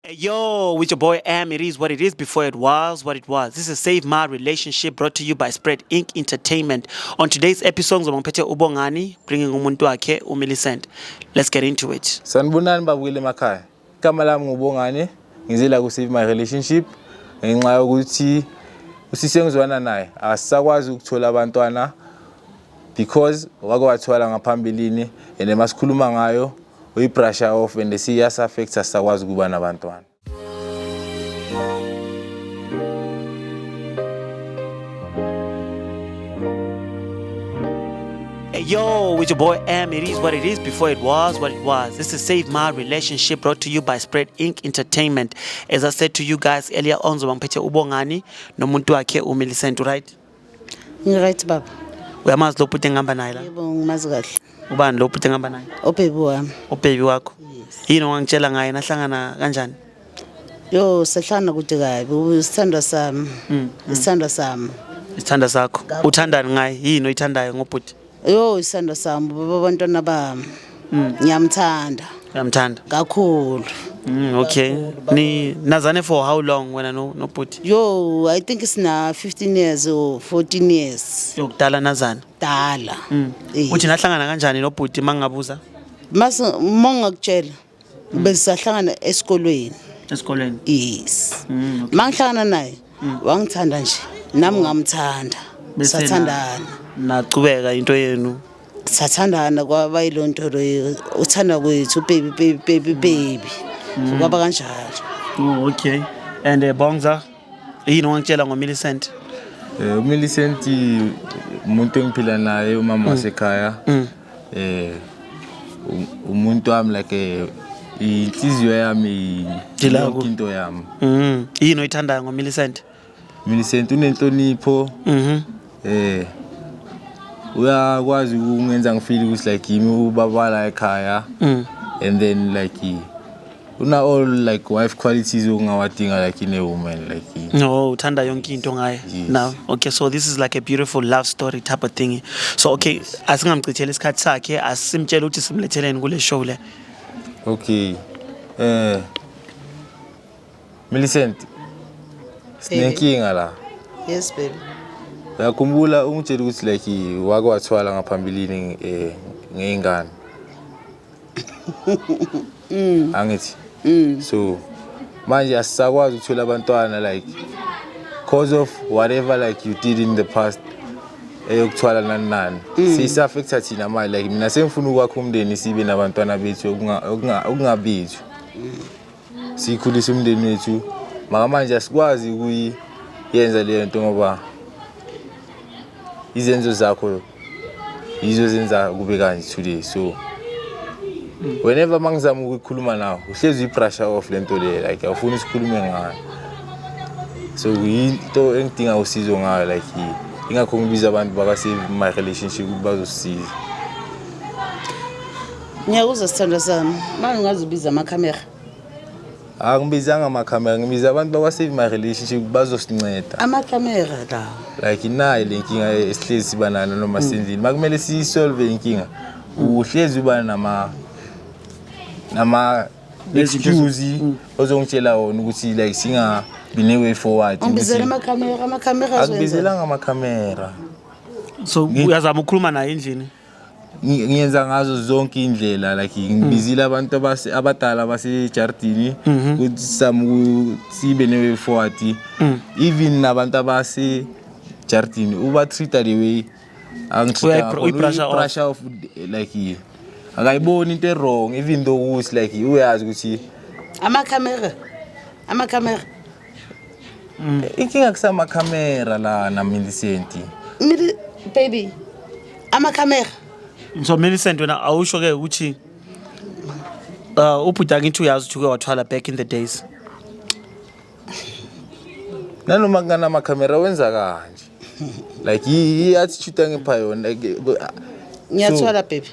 Hey, yo, with your boy Am, it is what it is before it was what it was. This is Save My Relationship brought to you by Spread Inc. Entertainment. On today's episode, ngizobangiphethe uBongani bringing umuntu wakhe uMillicent. Let's get into it. Sanibonani babukeli emakhaya. Igama lami nguBongani, ngizela ku Save My Relationship ngenxa yokuthi usisi engizwana naye asisakwazi ukuthola abantwana because wake wathwala ngaphambilini and masikhuluma ngayo uyibrusha off and siyas-affect asisakwazi ukuba nabantwana. Hey, yo, with your boy M, it is what it is before it was what it was. This is Save My Relationship brought to you by Spread Inc. Entertainment. As I said to you guys earlier on, ngizobangiphethe uBongani nomuntu wakhe uMillicent, right? Ngiright baba. Uyamazi lo bhuti engihamba naye la? Yebo ngimazi kahle. Ubani lo bhuti engihamba naye? Ubhebi wami. Ubhebi wakho. Yini ongangitshela ngaye nahlangana kanjani? Yo sahlangana kude kabi isithandwa sami. Isithandwa sami. Isithanda sakho. Uthandani ngaye? Yini oyithandayo ngobhuti? Yo isithandwa sami baba abantwana bami. Ngiyamthanda Uyamthanda. kakhulu. Okay. Ni nazane for how long wena no nobhuti? Yo I think sina 15 years or 14 years. Yokudala nazana. Dala. Eh. Uthi nahlangana kanjani nobhuti mangabuza? Mase mongakutshela besisahlangana esikolweni. Esikolweni. Yes. Mangihlangana naye wangithanda nje nami ngamthanda. Bese na- Sathandana. Naqhubeka into yenu. Sathandana kwaba yilonto leyo uthanda kwethu baby baby baby baby. So kwaba kanjalo. Oh, okay. And Bongza, yini ongangitshela ngoMillicent? UMillicent umuntu engiphila naye umama wasekhaya. Umuntu wami like inhliziyo yami Ila yonke ku- into yami. Yini oyithandayo ngoMillicent? Millicent unenhlonipho. Uyakwazi ukungenza ngifeel ukuthi like yimi ubaba la ekhaya. And then like una all like wife qualities ongawadinga like in a woman like No, uthanda yonke into ngaye. Yes. Now, okay, so this is like a beautiful love story type of thing. So okay, asingamchitheli isikhathi sakhe, asimtshele ukuthi simletheleni kule show le. Okay. Millicent, sinenkinga la. Yes baby. Uyakhumbula ungitshela ukuthi like wake wathwala ngaphambilini ngeyingane. Angithi. So manje asisakwazi ukuthola abantwana like cause of whatever like you did in the past eyokuthwala nani nani. Siyisa-affecta thina manje like mina sengifuna ukwakha umndeni sibe nabantwana bethu okungabethu. Sikhulise umndeni wethu. Maka manje asikwazi ukuyenza leyo nto ngoba izenzo zakho yizo zenza kube kanje today. So whenever mangizama ukukhuluma nawe uhlezi uyibrusha off lento le like awufuni sikhulume ngayo. So yinto engidinga usizo ngayo like ingakho ngibiza abantu baka Save My Relationship ukuthi bazosisiza. Ngiyakuzwa sithandwa sami. Manje ungazibiza amakhamera. Angibizanga amakhamera, ngibiza abantu bakwa Save My Relationship bazosinceda. Amakhamera la. Like nayi le nkinga esihlezi siba nayo noma sendlini. Makumele siyisolve inkinga. Uhlezi uba nama excuse ozongitshela wona ukuthi like singabi ne way forward. Ungibizela amakhamera, amakhamera azoyenza. Akubizelanga amakhamera. So uyazama ukukhuluma naye endlini? Ngiyenza ngazo zonke indlela like ngibizile abantu abadala basejardini ukuthi sizame sibe ne way forward. Even nabantu abasejardini uba treat the way angitreat Uyi-brush off. Uyi-brush off like akayiboni into wrong even though ukuthi like uyazi ukuthi Amakhamera. Amakhamera. Inkinga kusamakhamera la na Millicent. Mili baby. Amakhamera. So Millicent wena awusho ke ukuthi ubhuti angithi uyazi ukuthi uke wathwala back in the days. Nanoma kunganamakhamera wenza kanje. Like i-attitude angipha yona like Ngiyathwala baby.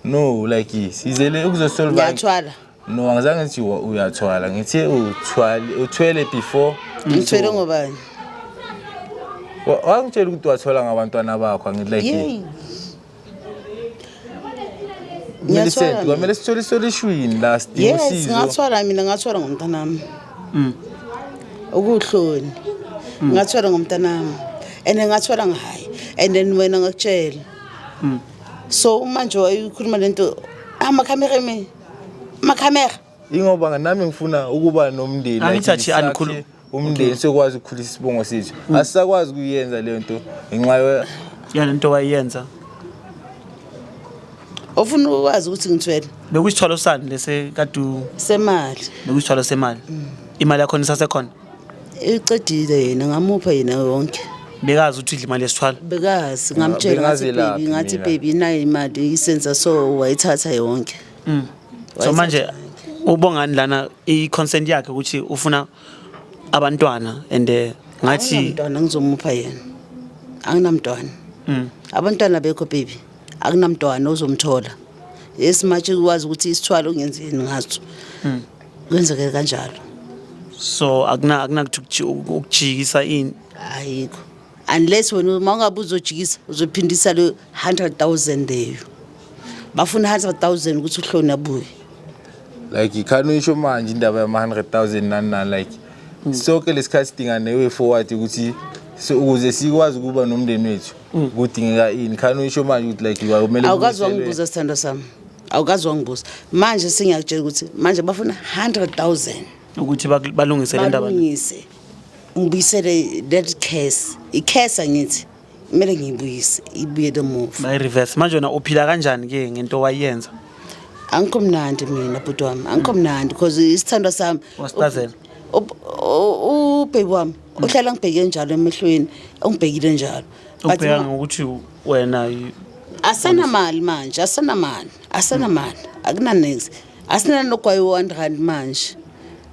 No, like sizele ukuzosolve. Ngiyathwala. No, angizange ngithi uyathwala. Ngithe uthwale, uthwele before. Ngithwele ngobani? Wangitshela ukuthi wathwala ngabantwana bakho, angithi like Yey. Millicent, Ngiyathwala mina. kwamele sithole isolution la, sidinga Yes. usizo. Ngathwala mina, ngathwala ngomntanami. Ukuhloni ngathwala ngomntanami and ngathwala ngahayi and then wena ngakutshela. So manje wayikhuluma lento, amakhamera me, amakhamera. Ingoba nami ngifuna ukuba nomndeni, like, Angithi athi ngisakhe umndeni, sokwazi ukukhulisa isibongo sethu. Asisakwazi ukuyenza leyo nto ngenxa Yale nto wayenza. Ofuna ukwazi ukuthi ngithwele. Bekuyisithwalo sani lese kade Semali. Bekuyisithwalo semali. Imali yakhona isasekhona? Icedile yena, ngamupha yena yonke. Bekazi ukuthi udla imali yesithwalo? Bekazi, ngamtshela ngathi Bengazelaphi baby, ngathi mina. baby, nayo imali isenza so, wayithatha yonke. So manje ubongani lana i-consent yakhe ukuthi ufuna abantwana and ngathi Anginamntwana ngizomupha yena, anginamntwana. Abantwana bekho baby, akunamntwana ozomthola esimatshe ukwazi ukuthi isithwalo ungenzeni ngaso, kwenzeke kanjalo. So akunakuthi ukujikisa ini? Ayikho, unless wena uma ungabe uzojikisa uzophindisa le 100,000 leyo bafuna, 100,000 ukuthi uhloni abuye. Like khani uyisho manje indaba yama-100,000 nani nani, like sonke lesikhathi sidinga ne-way forward ukuthi so ukuze sikwazi ukuba nomndeni wethu kudingeka ini. Khani uyisho manje ukuthi like kumele Awukazi kubuyiselwe- wangibuza, sithando sami, awukazi wangibuza. Manje sengiyakutshela ukuthi manje bafuna 100,000 ukuthi balungise le ndaba. Balungise, ngibuyisele that case, i-case angithi kumele ngiyibuyise, ibuyele emuva. Bayi-reverse. Manje wena uphila kanjani ke ngento wayenza? Angikho mnandi mina, bhuti wami, angikho mnandi because isithandwa sami Wasichazela. Ubhebi wami uhlala ngibheke njalo emehlweni, ungibhekile njalo. But Ukubheka ngokuthi wena asanamali manje, asanamali, asanamali, akuna-nex, asinanogwayi 1 rand manje.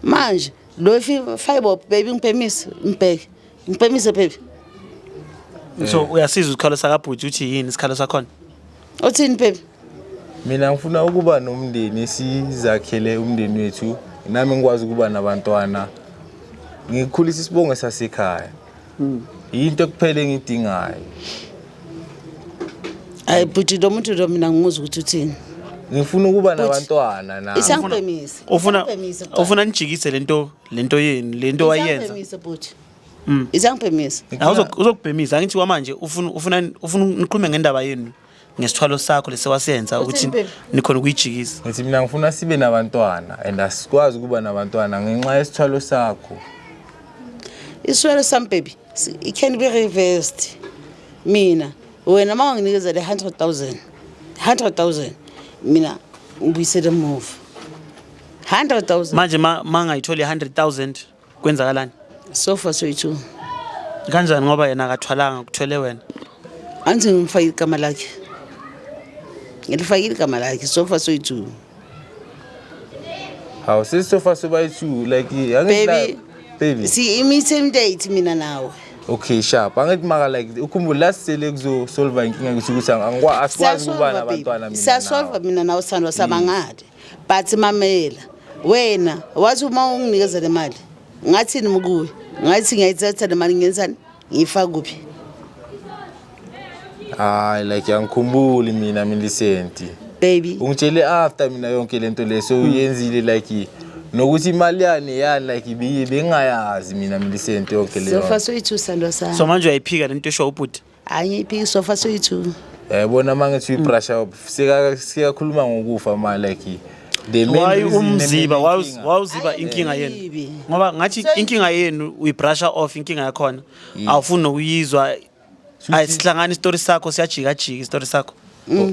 Manje lo five baby, ngibhemise, ngibheke, ngibhemise baby. So uyasiza isikhalo sakabhuti uthi yini isikhalo sakhona? Uthini baby? Mina ngifuna ukuba nomndeni, sizakhele umndeni wethu, nami ngikwazi ukuba nabantwana, ngikhulisa isibongo sasekhaya. Yinto kuphela engiyidingayo. Hayi bhuti, lo muntu lo mina ngimuzwa ukuthi uthini. Ngifuna ukuba nabantwana nami. Isangibhemise. Ufuna Isangibhemise kuqala. ufuna nijikise lento yenu, lento wayenza. Isangibhemise bhuti, isangibhemise. Uzokubhemisa angithi kwamanje ufuna nikhulume ngendaba yenu ngesithwalo sakho lesewasenza ukuthi Uthini, baby? nikhona ukuyijikisa. Ngithi mina ngifuna sibe nabantwana and asikwazi ukuba nabantwana ngenxa yesithwalo sakho. Iswelo sami baby, it can be reversed. Mina wena uma wanginikeza le 100,000, 100,000, mina ngibuyisele emuva 100,000. Manje ma mangayitholi 100,000 kwenzakalani? Sofa soyi-two. Kanjani, ngoba yena akathwalanga, kuthwele wena? Angithi ngimfakile igama lakhe, ngilifakile igama lakhe, sofa soyi-two. Hawu, sesisofa sobayi-two, like angithi Baby. Baby. Si-imitate mina nawe. Okay, sharp. Angithi maka like ukhumbule la sisele kuzosolva inkinga ukuthi asikwazi ukuba Siyasolva, nabantwana baby. mina Siyasolva nawe. mina nawe, sithandwa samangade, but mamela, wena wathi uma unginikeza le mali ngathini mukuwe? Ngathi ngiyayithatha le mali, ngiyenzani, ngiyifaka kuphi? Hayi, like angikhumbuli mina, Millicent. Baby. Ungitshele after mina yonke lento le so uyenzile, like nokuthi imali yani yani like bengingayazi mina, Millicent, yonke leyo. Sofa soyi-two, sithandwa sami. So manje uyayiphika lento esho ubhuti? Angiyiphiki, sofa soyi-two. Yayibona uma ngithi uyi-brush up, sekakhuluma ngokufa ma, like the main Why reason, umziba the main inkinga. wawuziba inkinga yenu? Angiyibi. Ngoba ngathi inkinga yenu uyibrusha off inkinga yakhona, awufuni nokuyizwa, ayisihlangani isitori sakho, siyajikajika isitori sakho.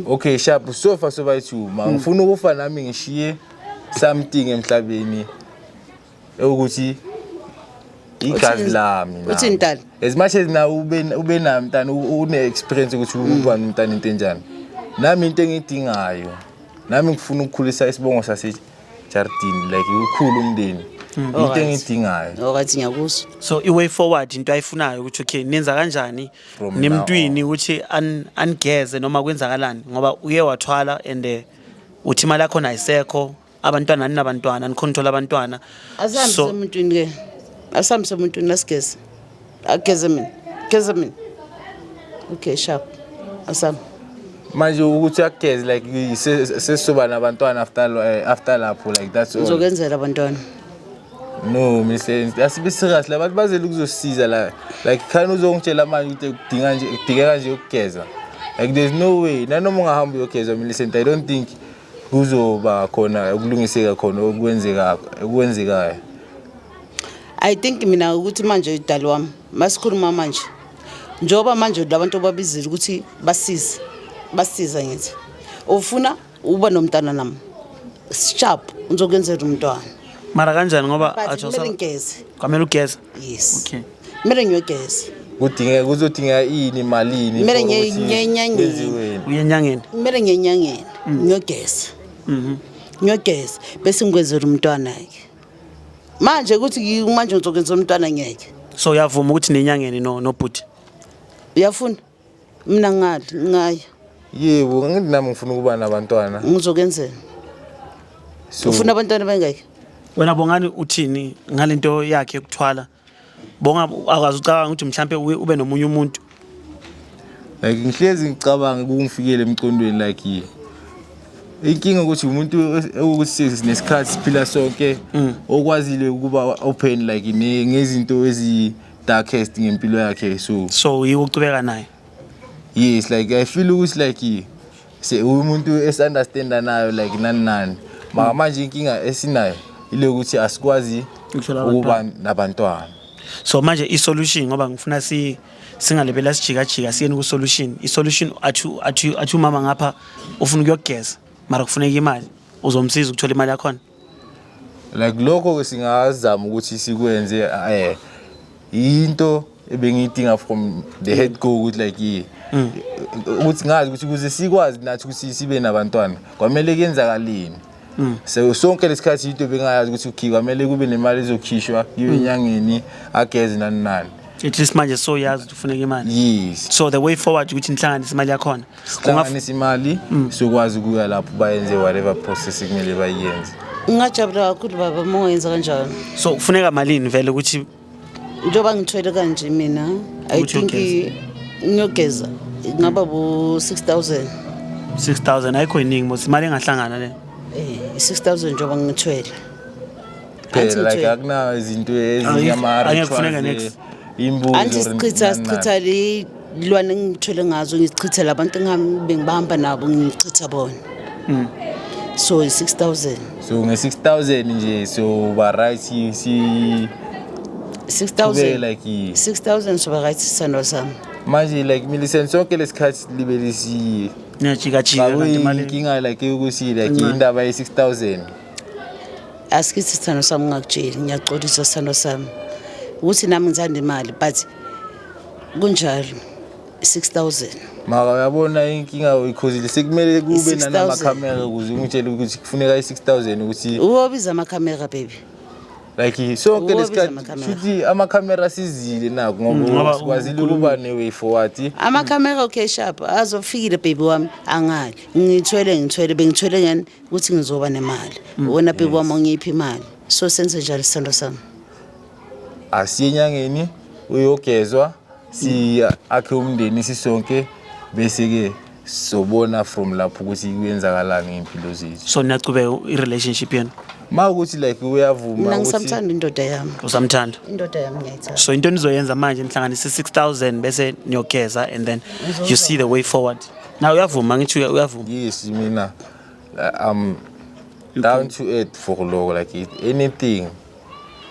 Okay, sharp, sofa sobayi-two ma, ngifuna ukufa nami ngishiye something emhlabeni ukuthi igazi lami nami. Uthini, Dali? As much as na ube nayo mntana, une-experience ukuthi ukuba nomntana into enjani, nami into engiyidingayo, nami ngifuna ukukhulisa isibongo sasejardini, like ukhulu umndeni, into Alright. engiyidingayo. Alright, ngiyakuzwa. So i-way forward, into ayifunayo ukuthi okay, nenza kanjani From nemntwini now ukuthi anigeze noma kwenzakalani, ngoba uye wathwala and uthi imali yakhona ayisekho, abantwana aninabantwana, nikhona uthola abantwana. Asihambe So semuntwini ke, asihambe semuntwini, asigeze, ageze mina, geze mina. Okay, sharp, asihambe. Manje ukuthi akugeze, like sesizoba nabantwana after lapho, like that's all. Ngizokwenzela abantwana. No, Mr, asibe serious, labantu bazele ukuzosisiza la. Like khani uzongitshela manje ukuthi kudinga nje, kudingeka nje ukugeza? Like there's no way, nanoma ungahamba uyogeza, Millicent, I don't think kuzoba khona ukulungiseka khona okwenzekayo. I think mina ukuthi manje, dali wami, masikhuluma manje, njengoba manje labantu babizile ukuthi basize, basiza, ngithi ufuna uba nomntana nami, sharp, ngizokwenzela umntwana. Mara kanjani, ngoba But athi kumele ngigeze. Kwamele ugeze? Yes. Okay. Kumele ngiyogeza. Kudingeka, kuzodingeka ini, malini Kumele for ukuthi ngiye enyangeni. kwenziweni? Uye enyangeni? Kumele ngiye enyangeni, ngiyogeza, ngiyogeza bese ngikwenzela umntwana-ke. Manje ukuthi manje ngizokwenza umntwana, ngeke. So uyavuma ukuthi nenyangeni no nobhuti? Uyafuna? Mina ngali ngaya. Yebo, ngithi nami ngifuna ukuba nabantwana. Ngizokwenzela. So Ufuna abantwana bengeke? Wena Bongani, uthini ngalento yakhe yokuthwala? Bonga akwazi ucabanga ukuthi mhlambe ube nomunye umuntu? Like ngihlezi ngicabanga, kungifikele emqondweni, like inkinga ukuthi umuntu ukuthi nesikhathi siphila sonke okwazile ukuba open like ngezinto ezi darkest ngempilo yakhe, so So yiwo ucubeka naye? Yes, like I feel ukuthi like se umuntu esi-understanda nayo, like nani nani. Mara manje inkinga esinayo ile ukuthi asikwazi ukuthola ukuba nabantwana. So manje i-solution, ngoba ngifuna si singalebela sijikajika, siyeni ku-solution. I-solution, athi umama ngapha ufuna ukuyogeza, mara kufuneka imali. Uzomsiza ukuthola imali yakhona? Like lokho singazama ukuthi sikwenze. Into ebengiyidinga from the head go ukuthi like ukuthi ngazi ukuthi ukuze sikwazi nathi ukuthi sibe nabantwana kwamele kuyenzakaleni. So sonke lesikhathi into bengayazi ukuthi okay, kwamele kube nemali ezokhishwa kuyiwe enyangeni, ageze, nani nani. At least manje soyazi ukuthi kufuneka imali. Yes. So the way forward ukuthi nihlanganise imali yakhona. Sihlanganise imali, sokwazi ukuya lapho bayenze whatever process ekumele bayenze. Ngingajabula kakhulu baba uma ungenza kanjalo. So kufuneka malini vele ukuthi Njengoba ngithwele kanje mina, I Ukuthi think uyogeza. ngiyogeza ingaba bo 6000. 6000 ayikho iningi mos, imali engahlangana le. 6000 njengoba ngithwele. Phela Angithi like ngithwele. akunayo izinto ezinye, Angeke kufuneke ama-rituals, next. imbuzi Angithi or sichitha nani nani. sichitha le lwane engithwele ngazo, ngizichithela abantu engihambe ngibahamba nabo, ngichitha bona, so i-6000. So nge-6000 nje so ba right, si 6000. Like 6000 soba right, sithandwa sami. Manje like Millicent, sonke lesikhathi libe lesi Niyajikajika kanti imali inkinga like ukuthi like indaba ye-6000. Asikithi sithando sami, ngingakutsheli, ngiyaxolisa sithando sami ukuthi nami ngithanda imali, but kunjalo, 6000. Mara uyabona inkinga uyikhozile, sekumele kube I-6,000. nanamakhamera ukuze ungitshele ukuthi kufuneka i-6000 ukuthi Uwobiza amakhamera, baby. Like sonke Uwobiza lesikhathi amakhamera. shuthi amakhamera asizile nako Ngoba ngoba sikwazile ukuba ne-way forward. Amakhamera, okay, sharp, azofikile baby wami. Angali ngithwele, ngithwele, bengithwele ngani ukuthi ngizoba nemali. Wena baby wami ungiphi imali? So senze njalo, sithando sami. Asiye enyangeni, uyogezwa, si akhe umndeni sisonke, bese-ke sobona from lapho ukuthi kuyenzakalani ngey'mpilo zethu. So niyachubeka i-relationship yenu? Ma ukuthi like uyavuma Mina ukuthi ngisamthanda indoda yami. Usamthanda? Indoda yami ngiyayithanda. So into enizoyenza manje, nihlanganise 6000 bese niyogeza and then you see the way forward. Now uyavuma, ngithi uyavuma? Yes, mina I'm down to earth for lokho, like anything.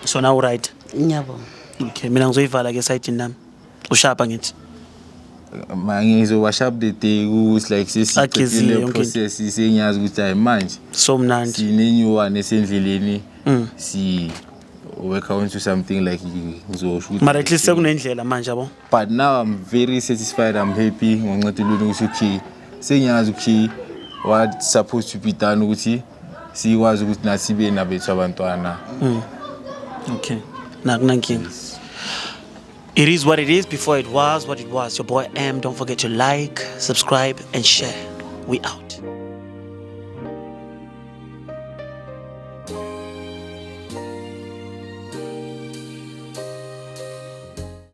So now right? Ngiyabonga. Okay, mina ngizoyivala ke esayidini nami. Ushapa ngithi. Ma ngizoba sharp the day ukuthi like Agezile sesiqedile yonke into. process, sengiyazi ukuthi hayi manje So mnandi. sine-new one esendleleni, si work onto something, like ngizosho ukuthi Mara at least sekunendlela manje, yabo. But now I'm very satisfied, I'm happy ngoncedo lwenu ukuthi okay, sengiyazi ukuthi what supposed to be done ukuthi sikwazi ukuthi nathi sibe nabethu abantwana. Okay. Nakunankinga. It is what it is before it was what it was. Your boy M. Don't forget to like, subscribe, and share. We out.